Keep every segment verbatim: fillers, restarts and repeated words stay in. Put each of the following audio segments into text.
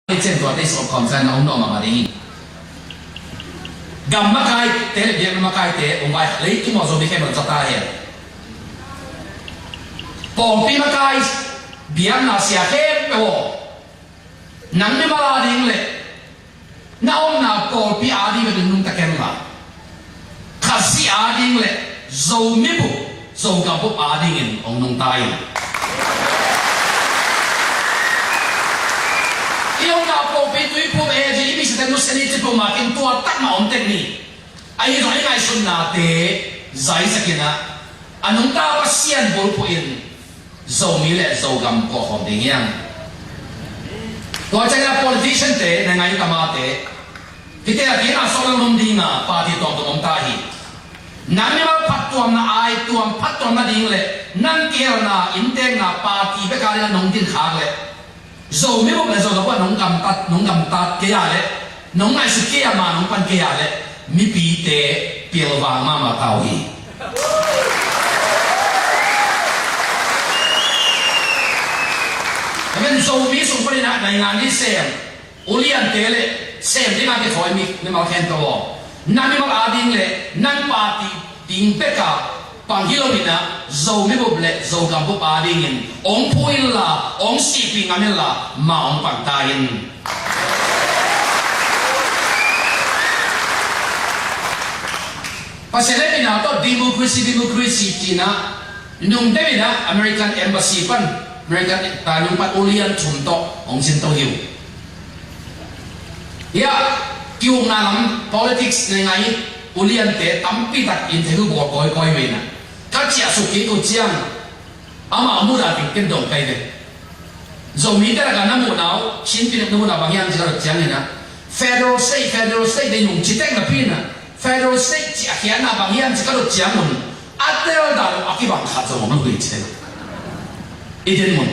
Cen tua tei sawm khawm sa na om nuam mahmah ding hi. Gam makaite le biakna makaite om vai leitung aw Zomi khempeuh za ta hen. Pawlpi makai biakna sia khempeuh aw, nang mimal ading le na omna pawlpi ading le nungta ken la. Khazih ading le Zomi bup, Zogam bup adingin hong nungta in. I omna pawlpi tuiphum e ci i misite nusia ni ci pum a kin tua tak mah om tek ni. Ahi zong i ngaihsutnate zaisak in ah a nungta Pasian bulphuh in Zomi le Zogam kuahkhawm ding hiam? Tua ciangin a politician te, na ngai tamate, hite a kina sawh lang lum ding a party tuamtuam om ta hi. Nang mimal phattuamna, aituam phattuamna ding le nang kihelna inntekna party bek a ding a nong din khak le Zomi bup le Zogam bup a nong gamtat, nong gamtat kei a le nong ngaihsut kei a ma nong pan kei a le mipite pilvang mahmah ta uh hi. Amen. Zomi sung panin ah naingan i sem uliante le sem ding a kithawi mi mimal khempeuh aw, na mimal ading le nang party ding bek a pang hi lo in ah Zomi bup le Zogam bup adingin hong phu inla hong sihpih ngam inla ma hong pang ta in. Pasian hehpihna tawh democracy, democracy ci-in ah nungdeuh in ah American embassy pan, American, ah, nung pan ulian thum tawh hong sin to hi uh. Hiah kiukna lam politics nei ngai uliante tampi tak interview bawl kawikawi uh in ah ka ciahsuk kik uh ciang amah mudah ding ken dong kai ve. Zomite lakah na muhna uh, Chinpi na muhna bang hiam ci ka dot ciangin ah federal state, federal state dei nung ci tek napi in ah federal state ci a khiatna bang hiam ci ka dot ciangun a tel dan uh a kibang khat zong om lo hi ci tek. I din mun.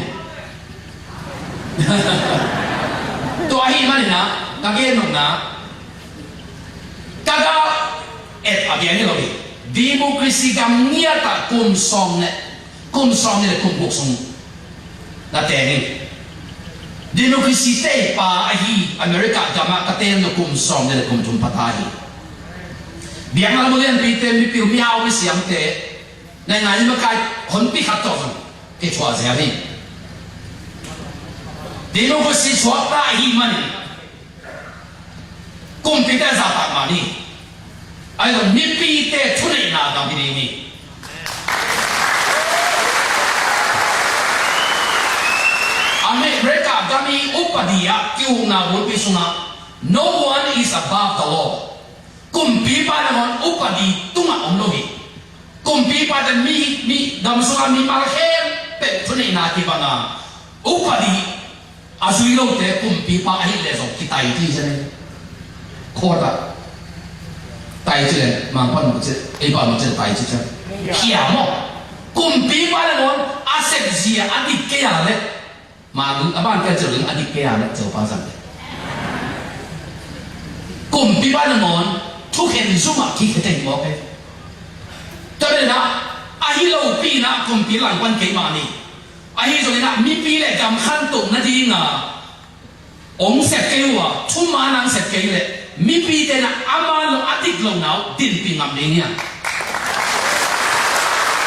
Tua ahi manin ah ka gen nopna ka ga et a biang hi lo hi. Democracy gam ngiat ah kum sawm le kum sawm ni le kum guk sung na teng in democracy tei pa ahi America gam ah ka teng lo kum sawm ni le kum thum pha ta hi. Biakna lam ulianpite, mipil mihau misiamte, naingan i makai honpi khat tawh zong kithuah zel hi. Democracy suakta ahi manin kumpite zahtak mah ni. Ahi zong mipite thuneihna gam hi ding hi. America gam i upadi ah kiukna bulpi sungah no one is above the law. Kumpipa nangawn upadi tungah om lo hi. Kumpipa te mi, mi gam sungah mimal khempeuh thuneihna kibang a, upadi a zui lote kumpipa ahih leh zong kitai ci zen. Court ah tai ci leh mangpan mah ci, ei pa mah ci tai ci zen. Hiam maw? Kumpipa nangawn a sepzia a dik kei a leh Mah a ban pen ceu ding a dik kei a leh ceu pa zang kei. Kumpipa nangawn thukhen zumah kikhia teng mawk e. Tua dena ahi lopi inah kumpi langpan kei mah ni. Ahi zong inah mipi le gam khantoh nadinga hong sep kei uh a, thuman hong sep kei leh mipite na a man lo a dik lo na uh dinpih ngam ding hiam?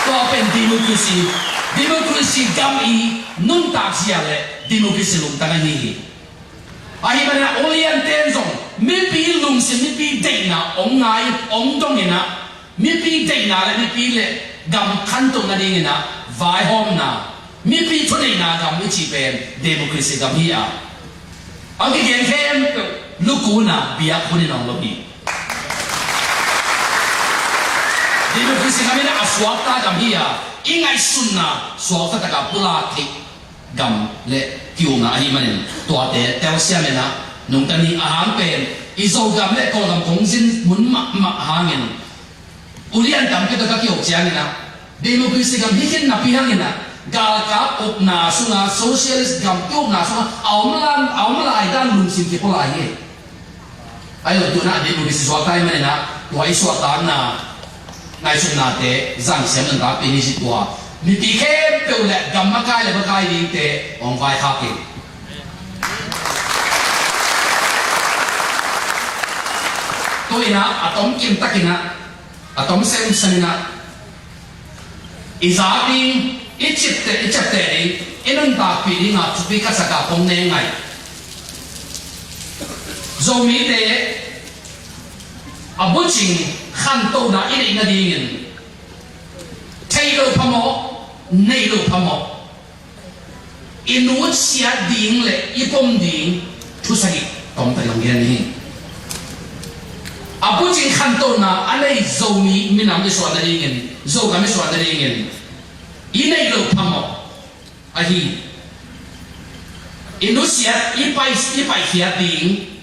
Tua pen democracy, democracy gam i nuntak zia le democracy lungtang ahi hi. Ahi manin a ulianten zong mipi lungsim, mipi deihna hong ngai, hong dong inah mipi deihna le mipi le gam khantoh nading inah vaihawmna, mipi thuneihna gam i cih pen democracy gam hi a, a kigen khempeuh lukuna biak hun in hong lo hi. Democracy gam in a suakta gam hi a, i ngaihsunna suakta taka pulak theih gam le kiumna ahih manin tuate telsiam inah nungta nih a hang pen i Zogam le Kawlgam kong zin mun mahmah hangin ulian tampi tawh ka kihok ciangin ah democracy gam hi khin napi hangin ah galkap ukna sunga socialist gam kiukna sunga a om lai, a om lai dan lungsim kipua lai hi. Ahi zong tu inah democracy suakta ahih manin ah tua i suahtakna ngaihsutnate zang siam nuntakpih ni. Tua mipi khempeuh le gam makai le makai dingte hong vaikhak in. inah, a tomkim takinah, a tom semsem inah i zak ding, i cipteh, i ciapteh ding, i nuntakpih dingah thupi ka sak a kong neng ngai. Zomite a bucing khantohna i neih nadingin theih loh phamawh, nei loh phamawh, i nusiat ding le i pom ding thu sagih tomtak i hong gen hi. A bucing khantohna a nei Zomi minam i suah nadingin, Zogam i suah nadingin i neih loh phamawh ahi, i nusiat, i pai, i paikhiat ding,